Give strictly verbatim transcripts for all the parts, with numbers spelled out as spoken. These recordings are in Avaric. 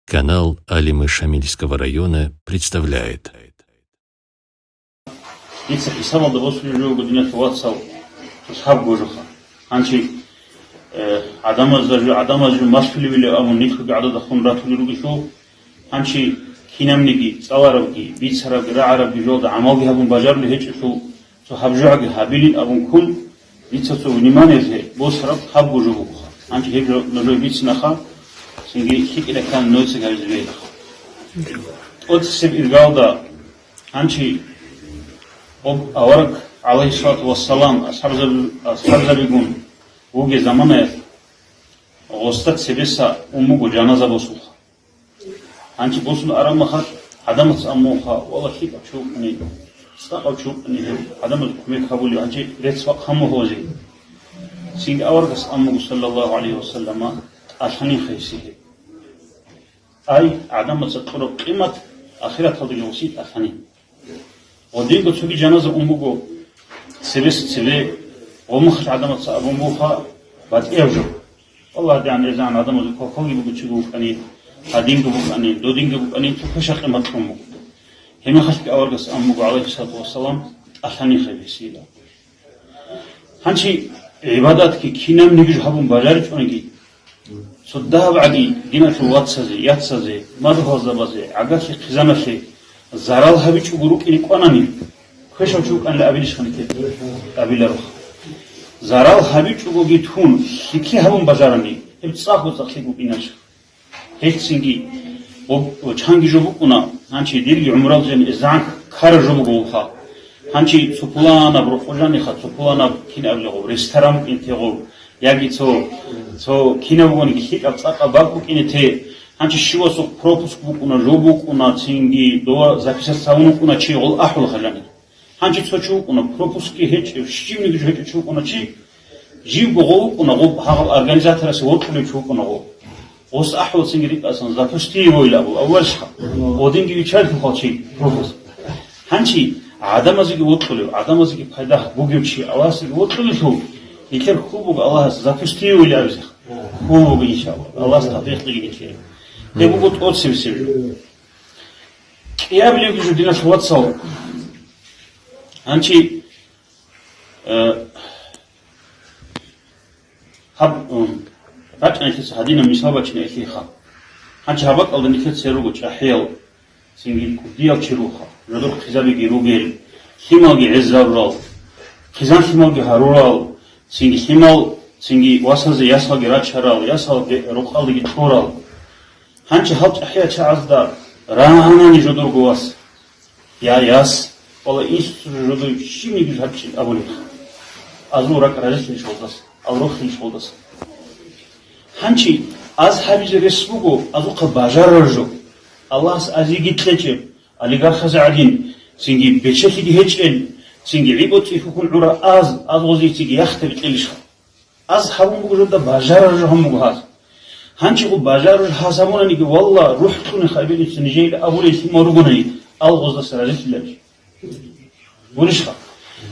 Канал Алимы Шамильского района представляет. Дица хӀисабалда босулеб жо буго, диналъул вацал, лъабго жоха. Гьанчи, э, гӀадамазда жо, гӀадамаз жо малъулевилев абун нилъго гӀадада хун ратулел ругелъул, гьанчи кинабниги, цӀаларабги, бицарабги, рагӀарабги жолда гӀамалги гьабун бажарулев гьечӀелъул, цо гьаб жогӀаги гьабилин абун ккун, дица цо вниманиялъе босараб лъабго жо бугоха. Гьанчи гьеб жо нужее бицинаха, цинги лъикӀила ккан нойцаги гьабизе бегьилаха. ТӀоцебесеб иргалда гьанчи гъоб авараг, гӀалайгьиссалату вассалам, асхӀабзаби-, асхӀабзабигун вугеб заманаялъ гъосда цебеса ун буго жаназа босулха. Гьанчи босун араб мехалъ гӀадамаца аммуха, валлагь, лъикӀав чи вукӀанин, цӀакъав чи вукӀанин, гьев гӀадамаз кумек гьабулев, гьанчи рецц-бакъ гьаммуха гъозе. Цинги аварагас аммуго, саллаллагьу гӀалайгьи вассаллама, тӀалъанин гьесие. Ай, гӀадамаца кьураб къимат ахираталдаги гъосие тӀалъанин. Гъодинго цоги жаназа ун буго, цебеса цебе, гъомахъ гӀадамаца абун буха батӀияб жо. АллагьдигӀан ризагӀан гӀадамазул квалквалги буго чиго вукӀани, гьадинго букӀани, додинго букӀани, цо квешаб къимат кьун буго. Гьеб мехалъги аварагас ан буго, гӀалайгьиссалату вассалам, тӀалъанин гьесие. Гьанчи гӀибадатги кинабниги жо гьабун бажаричӀониги, цо дагьаб гӀаги диналъул вацазе, яцазе, мадугьалзабазе, гӀагарлъи хъизаналъе зарал гьабичӀого рукӀине кӀванани, квешав чи вукӀанила абилищ гьаниб? Абилароха. Зарал гьабичӀогоги тун, лъикӀлъи гьабун бажарани, гьеб цӀакъго-цӀакъ лъикӀ букӀиналищ. Гьелъцинги, ва, ва чанги жо букӀуна, гьанчи дирги гӀумрал жен изгӀан ккараб жо буго вуха. Гьанчи цо пуланаб рокъо жаниха, цо пуланаб кин абилегъов, ресторан букӀин тегъов, яги цо, цо кинаб бугониги лъикӀаб цӀакъаб бакӀ букӀине те, гьанчи щивасухъ пропуск букӀуна, жо букӀуна, цинги дова записаться гьавун вукӀуна чи гъол ахӀулаха жанир. Гьанчи цо чи вукӀуна, пропускги гьечӀев, щибниги жо гьечӀев чи вукӀуна чи, живго гъов вукӀуна, гъоб гьагъаб организаторасе вокьулев чи вукӀуна гъов. Гъос ахӀвацинги рикӀасан, запусти его или абу, аввалщха. Гъодинги виччалъухъал чи, пропуск. Гьанчи гӀадамазеги вокьулев, гӀадамазеги пайда бугев чи Аллагьасеги вокьулелъул, нилъер хьул буго Аллагьас запусти его или абизеха. Хьул буго, иншаллагь. Аллагьас тавфикъ кьеги нилъее. Гьеб буго тӀоцебесеб жо. КӀиабилебги жо, диналъул вацал. Гьанчи, э, гьаб, м, рачӀа нилъеца гьадинаб мисал бачина илъиха. Гьанчи гьаб бакӀалда нилъеца руго чӀахӀиял, цинги кӀудиял чи руха, жодор хъизабиги ругел, лъималги гӀезарурал, хъизан лъималги гьарурал, цинги лъимал, цинги васазе ясалги рачарал, ясалги рукъалдеги кьурал. Гьанчи гьал чӀахӀиял чагӀазда рагьанани жодорго вас, я яс, вала инсуца жодой щибниги гьабичӀин абулеб. Азул ракӀ разилъилищ гъолдаса, ал рохилищ гъолдаса. Гьанчи аз гьабизе рес буго азухъа бажарараб жо. Аллагьас азиги кьечӀеб, олигархазе гӀадин, цинги бечелъиги гьечӀел, цинги гӀибоцӀи хьухьун гӀура аз, аз гъозие цинги яхъ-, кьелищха. Аз гьабун буго жинда бажарараб жо гьабун буго гьаз. Гьанчи гъоб бажарараб жо гьаз гьабунаниги, валла, рухӀ кьуни хайбилица нижеила абулел лъимал ругони, ал гъоздаса разилъиларищ? Гурищха?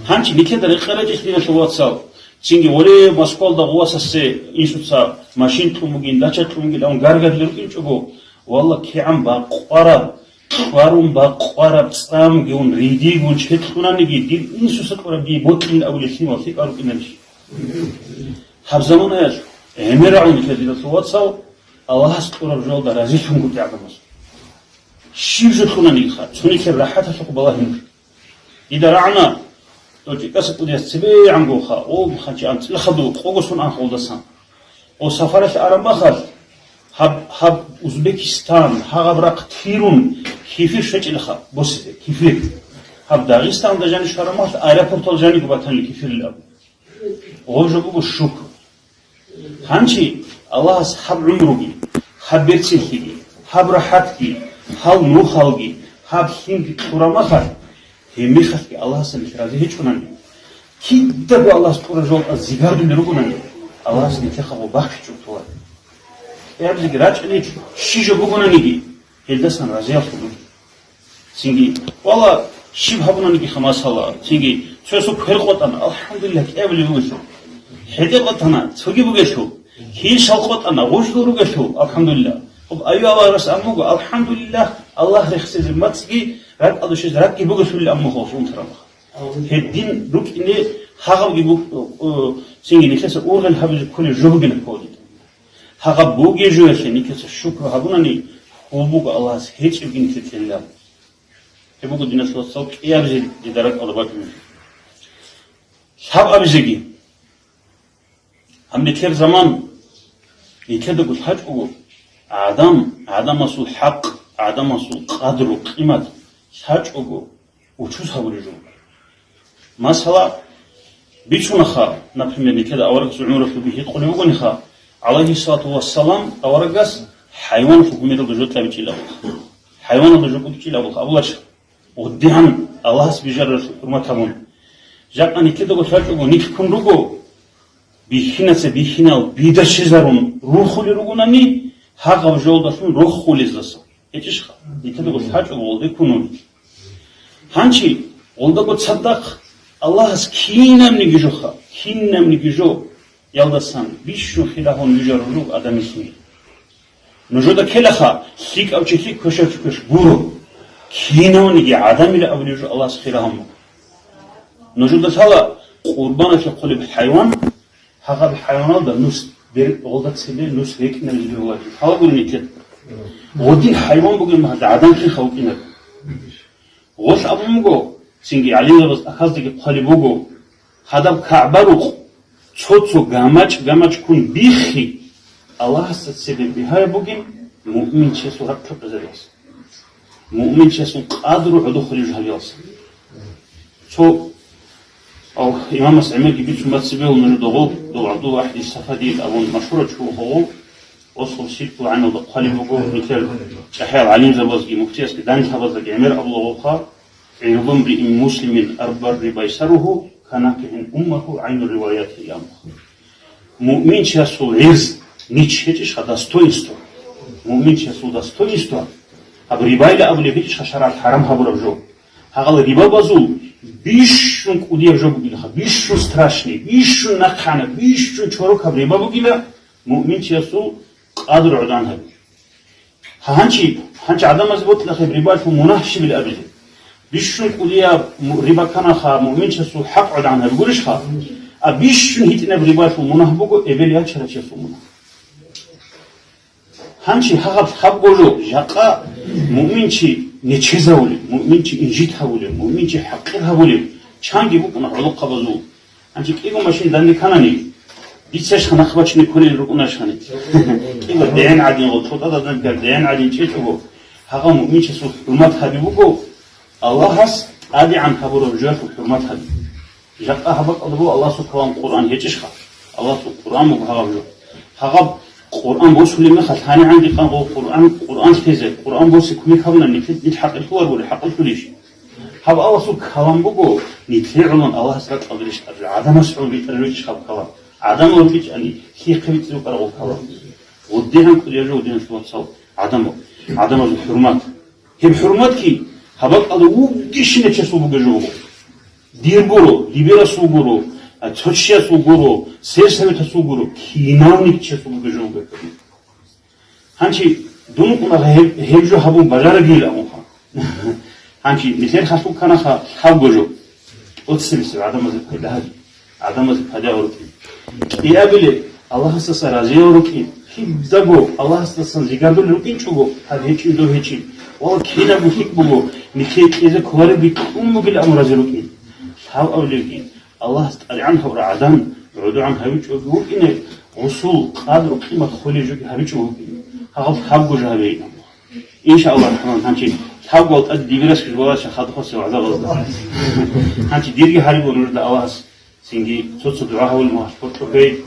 Гьанчи нилъеда рекъарачӀищ, диналъул вацал, цинги, воле, Москвалда гъувасасе инсуца машин кьун бугин, дача кьун бугин, амма гаргадулел рукӀинчӀого, валла, кигӀан бакъвараб, кьварун бакъвараб цӀамги ун, ридигун чед кьунаниги, дир инсуца кьураб дие бокьилин абулел лъимал лъикӀал рукӀиналищ? Гьаб заманаялъ гӀемер рагӀун нилъер, диналъул вацал, Аллагьас кьураб жоялда разилъун гуртӀи гӀадамаз. Щиб жо кьунаниги ха, цо нилъер рахӀаталъухъ балагье нуж. Дида рагӀана, дов ЧӀикӀаса кӀудияс цебегӀан гуха, о, хъанчи анцӀила хадув, къого сон анхъ гъолдасан. О, сапаралъ араб махалъ, гьаб, гьаб Узбекистан, гьагъаб рахъ тирун, кефир щвечӀила ха, босизе, кефир. Гьаб Дагъистанда жанив щвараб махалъ, аэропорталда жанивго батанила кефирилан абун. Гъоб жо буго шукр. Гьанчи Аллагьас гьаб гӀумруги, гьаб берцинлъиги, гьаб рахӀатги, гьал нухалги, гьаб лъимги кьураб махалъ, гьеб мехалъги Аллагьас нилъ рази гьечӀунани, кидаго Аллагьас кьураб жоялда зигардулел ругонани, Аллагьас нилъехъа гъоб бахъичӀого толаро. Гьеб жеги рачӀани щиб жо бугонаниги, гьелдасан разиялъун ругел. Цинги, валла, щиб гьабунаниги ха масала, цинги, цоясул квер къотӀана, алхӀамдулиллагь, кӀиабилеб бугелъул. ХӀетӀе къотӀана, цоги бугелъул. Килщал къотӀана, гъужлу ругелъул, алхӀамдулиллагь. Аюб аварагас абун буго: «АлхӀамдулиллагь, Аллагь рехсезе мацӀги, ракӀалде щвезе ракӀги бугелъулин», абун буго гьесул унтараб. Гьедин рукӀине гьагъабги буг-, э, цинги нилъеца ургъел гьабизе кколеб жо бугин кколин. Гьагъаб бугеб жоялъе нилъеца шукру гьабунани, хьул буго Аллагьас гьечӀебги нилъее кьелилан. Гьеб буго, диналъул вацал, кӀиабизе дида ракӀалда бачӀунеб. Лъабабизеги. Гьаб нилъер заман, нилъедаго лъачӀого, гӀадан, гӀадамасул хӀакъ, гӀадамасул къадру-къимат лъачӀого учуз гьабулеб жо. Масала, бицунаха, например, нилъеда аварагасул гӀумралъулги гьикъулеб бугониха, гӀалайгьиссалату вассалам, аварагас хӀайваналъул гумералда жо кьабичӀила абулха. ХӀайваналда жо кӀудичӀила абулха, абуларищ? ГъодигӀан Аллагьас бижараралъул хӀурмат гьабун. Жакъа нилъедаго лъачӀого нилъ ккун руго, бихьинаца бихьинал бидачезарун рухулел ругонани, гьагъаб жолдалъун рохулездаса. ГьечӀищха? Нилъедаго лъачӀого гъолде ккун руго. Гьанчи гъолдаго цадахъ Аллагьас кинабниги жоха, кинабниги жо, ялдасан бищун хирагьун вижарулев адамилъни. Нужеда ккелаха, лъикӀав чи лъикӀ, квешав чи квеш гуро. Кинавниги гӀадамила абулев жо Аллагьас хирагьун буго. Нужеда лъала къурбаналъе хъулеб хӀайван, гьагъаб хӀайваналда нус бер-, гъолда цебе нус рекӀинабизе бегьулареб. Лъала гури нилъер. Гъодин хӀайван бугеб мехалда гӀадамлъиха вукӀинареб. Гъолъ абун буго, цинги гӀалимзабаз ахаздаги хъвалеб буго, гьадаб КагӀба-рукъ цо-цо гамачӀ-гамачӀ ккун биххи, Аллагьасда цебе бигьаяб бугин муъминчиясул ракӀ лъукъизабиялъ, муъминчиясул къадру гӀодохулеб жо гьабиялъ. Цо, ав, имамас гӀемерги бицун бацибе нужеда гъов, дов ГӀабдулла ГӀахӀди Сафадиев абун машгьурав чи вуго гъов, Осул Силкул гӀаналда хъвалеб буго, нилъер чӀахӀиял гӀалимзабазги муфтиясги данделъабаздаги гӀемер абула гъовха: «ГӀирзу мриин муслимин арба риба айсаруху, канакихӀин уммаху гӀайну риваятихӀи», амха. Муъминчиясул гӀирз, нич гьечӀищха, достоинство. Муъминчиясул достоинство, гьаб рибайила абулеб гьечӀищха шаргӀалъ хӀарам гьабураб жо. Гьагъал рибабазул бищун кӀудияб жо бугилаха, бищун страшный, бищун нахъгӀанаб, бищун чорокаб риба бугила муъминчиясул къадру гӀудан гьаби. Гьанчи, гьанчи гӀадамазе бокьилахъе рибалъул мунагь щибил абизе. Бищун кӀудияб му-, риба кканаха, муъминчиясул хӀакъ гӀудан гьаби гурищха? А бищун гьитӀинаб рибалъул мунагь буго эбел ячарав чиясул мунагь. Гьанчи гьагъаб лъабго жо, жакъа муъминчи нечезавулеб, муъминчи инжит гьавулеб, муъминчи хӀакъир гьавулеб, чанги букӀуна гӀолохъабазул. Гьанчи кӀиго машин данде кканани, дицайищха нахъ бачине кколел рукӀунарищхани? КӀиго дегӀен гӀадин гъо, тӀутӀадаб данде ккар дегӀен гӀадин чӀечӀого, гьагъав муъминчиясул хӀурмат гьаби буго, Аллагьас тӀадегӀан гьабураб жоялъул хӀурмат гьаби. Жакъа гьаб бакӀалда буго Аллагьасул калам Къуръан гьечӀищха? Аллагьасул Къуръан буго гьагъаб жо. Гьагъаб Къуръан босулеб мехалъ гьанигӀанги къанго Къуръан, Къуръан лъезе, Къуръан босе кумек гьабуна, нилъ-, нилъ хӀакъирлъуларгури, хӀакъирлъулищ? Гьаб Аллагьасул калам буго, нилъе гӀолон Аллагьас ракьалде рещтӀараб жо, гӀадамас гӀоло битӀараб жо гьечӀищ гьаб калам. ГӀадамал рукӀичӀани, лъихъе бицӀи букӀараб гьаб калам. Гъуддегьан кӀудияб жо, диналъул вацал, гӀадамал, гӀадамазул хӀурмат. Гьеб хӀурматги гьаб бакӀалда вугищинав чиясул бугеб жо буго. Дир гуро, дибирасул гуро, а, цо чиясул гуро, сельсоветасул гуро, кинавниги чиясул бугеб жо буго. Гьанчи дун вукӀуна гьеб, гьеб жо гьабун бажарагийилан абунха. Гьанчи нилъер халкъ кканаха лъабго жо. ТӀоцебесеб гӀадамазе пайда гьаби. ГӀадамазе пайда гьабурукӀин. КӀиабилеб, Аллагьасдаса разияв рукӀин, кидаго Аллагьасдасан жигардулел рукӀинчӀого, гьаб гьечӀин, доб гьечӀин. Ва кинабго лъикӀ буго, нилъее кьезе кколаребги кьун бугилан абун рази рукӀин. Лъабабилебги, Аллагьас тӀадегӀан гьавурав гӀадан, гӀодогӀан гьавичӀоги вукӀине, гъусул къадру-къимат холей жоги гьабичӀо вукӀине. Гьагъаб лъабго жо гьабейин. Иншааллагь, рахман, гьанчи лъабго алтӀаде дибирас хӀижбалаша хадубасе вагӀзабазда. Гьанчи дирги гьариб нужда Аллагьас, цинги цо-цо дугӀа гьавулеб махалъ бокьухъей,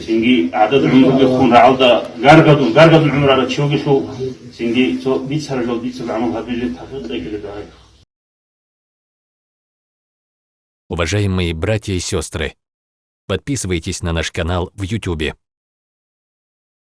цинги гӀадада гӀумруги хун рагӀалда гаргадун, гаргадун гӀумру арав чи вугелъул, цинги цо бицараб жал бицараб гӀамал гьабизе тавфикъ кьеги дугӀа. Уважаемые братья и сестры, подписывайтесь на наш канал в Ютубе.